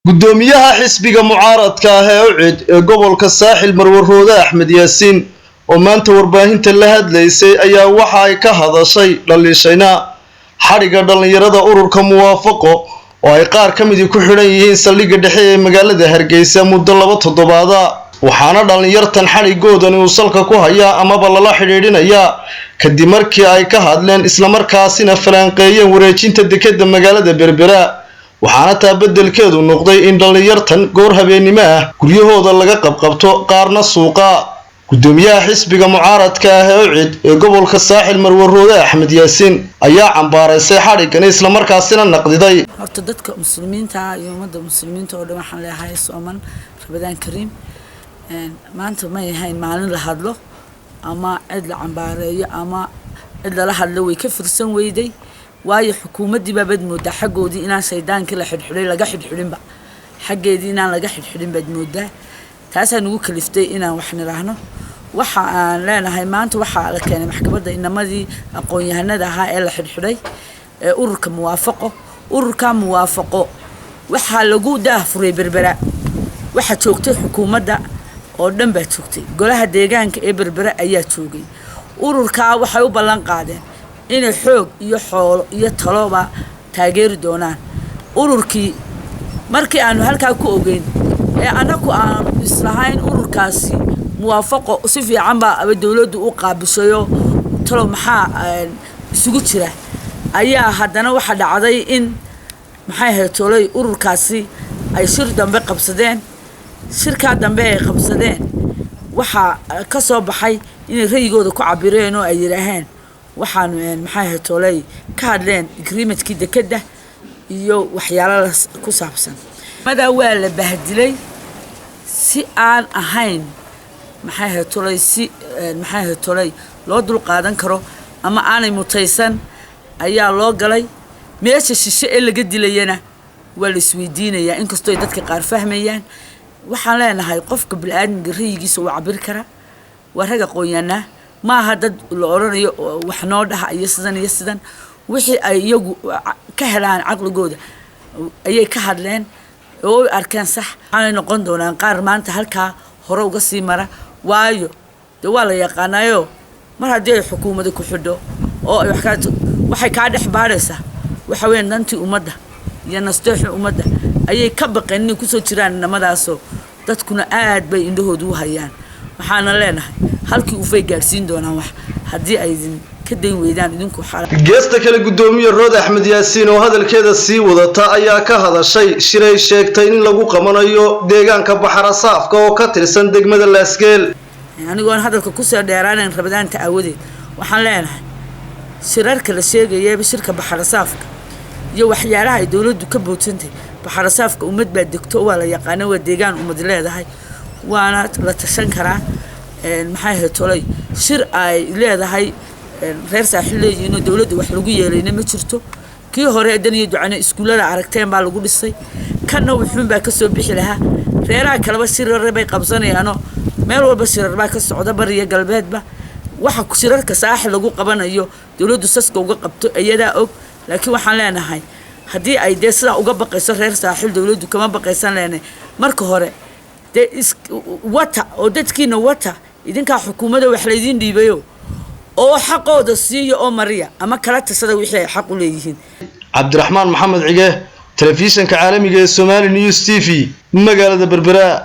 Gudoomiyaha xisbiga mucaaradka ah ee UCID ee gobolka Saaxil, Marwo Roode Axmed Yaasiin, oo maanta warbaahinta la hadlaysay, ayaa waxa ay ka hadashay dhaliishayna xadhigga dhallinyarada ururka Muwaafaqo oo ay qaar ka midi ku xidhan yihiin saldhigga dhexe ee magaalada Hargeysa muddo 2 toddobaada. Waxaana dhallinyartan xadhigoodani uu salka ku hayaa amaba lala xidhiidhinayaa kadib markii ay ka hadleen islamarkaasina falanqeeyeen wareejinta dekeda magaalada Berbera. Waxaana taa beddelkeedu noqday in dhallinyartan goor habeennimo ah guryahooda laga qabqabto, qaarna suuqa. Gudoomiyaha xisbiga mucaaradka ah ee UCID ee gobolka Saaxil, Marwo Roode Axmed Yaasiin, ayaa cambaaraysay xadhiggani islamarkaasina naqdiday. Horta dadka muslimiinta iyo ummadda muslimiinta oo dhan waxaan leeyahay sooman Ramadaan kariim. Maanta may ahayn maalin la hadlo ama cid la cambaareeyo ama cid lala hadlo, way ka fursan weyday, waayo xukuumaddii baabaad moodaa xaggoodii inaan shaydaankii la xidhxidhay laga xidhxidhinba, xaggeedii inaan laga xidhxidhin baad moodaa. Taasaa nagu kaliftay inaan wax nidhaahno. Waxa aan leenahay, maanta waxaa la keenay maxkamadda inamadii aqoon-yahanada ahaa ee la xidhxidhay ee ururka Muwaafaqo. Ururka Muwaafaqo waxaa lagu daahfuray Berbera. Waxaa joogtay xukuumadda oo dhan baa joogtay, golaha deegaanka ee Berbera ayaa joogay. Ururkaa waxay u ballan qaadeen inay xoog iyo xoolo iyo taloba taageeri doonaan. Ururkii markii aanu halkaa ku ogeyn ee annaku aanu islahayn ururkaasi Muwaafaqo si fiican baa aba dowladdu u qaabishayo, talo maxaa isugu jira, ayaa haddana waxaa dhacday in, maxay ahayd tolay, ururkaasi ay shir dambe qabsadeen. Shirkaa dambe ay qabsadeen waxaa ka soo baxay inay rayigooda ku cabireen oo ay yidhaaheen waxaanu, maxay ahayd tolay, ka hadleen agreementkii dekedda iyo waxyaalo ku saabsan. Madaa waa la bahdilay si aan ahayn, maxay ahayd tolay, si, maxay ahayd tolay, loo dul qaadan karo ama aanay mutaysan ayaa loo galay. Meesha shishe ee laga dilayana waa la isweydiinayaa, inkastoo ay dadka qaar fahmayaan. Waxaan leenahay, qofka bini-aadmiga rayigiisa wuu cabiri karaa. Waa rag aqoon-yahanaa, maaha dad la odhanayo wax noo dhaha iyo sidan iyo sidan. Wixii ay iyagu ka helaan caqligooda ayay ka hadleen oo u arkeen sax. Waxaanay noqon doonaan qaar maanta halkaa hore uga sii mara, waayo dee waa la yaqaanaayo, mar haddii ay xukuumada ku xidho oo ay wax kaa waxay kaa dhex baadhaysaa, waxa weeyaan dantii ummadda iyo nasteexii ummadda ayay ka baqeen inay kusoo jiraan inamadaasoo dadkuna aad bay indhahoodu u hayaan. Waxaana leenahay, halkii ufay gaadhsiin doonaan wax haddii ay idin ka dayn weydaan idinku. Geesta kale, gudoomiye Rood Axmed Yaasiin oo hadalkeeda sii wadata ayaa ka hadashay shiray sheegtay in lagu qabanayo deegaanka Baxarasaafka oo ka tirsan degmada Laasgeel. Anigoon hadalka kusoo dheeraanayn Ramadaanta aawadeed, waxaan leenahay, shirarka la sheegayaba, shirka Baxarasaafka iyo waxyaalaha ay dowladdu ka boodsantahay, Baxarasaafka ummad baa degto, waa la yaqaana, waa deegaan ummad leedahay, waana la tashan karaa. Maxay ahayd tolay, shir ay leedahay reer Saaxil leeyihiinoo dowladda wax lagu yeelayna ma jirto. Kii hore Dan iyo Ducane iskuullada aragteen baa lagu dhisay, kanna wuxuunbaa kasoo bixi lahaa. Reeraha kaleba shirar bay qabsanayaanoo meel walba shirar baa ka socda, bariya galbeedba. Waxa shirarka Saaxil lagu qabanayo dowladdu saska uga qabto iyadaa og. Laakiin waxaan leenahay, haddii ay dee sidaa uga baqayso reer Saaxil, dowladdu kama baqaysan leenahay. Marka hore dee is wata oo dadkiina wata, idinkaa xukuumadda wax laydiin dhiibayo oo xaqooda siiya oo mariya ama kala tashada wixii ay xaq u leeyihiin. Cabdiraxmaan Maxamed Cige, telefishanka caalamiga ee Somali News TV, magaalada Berbera.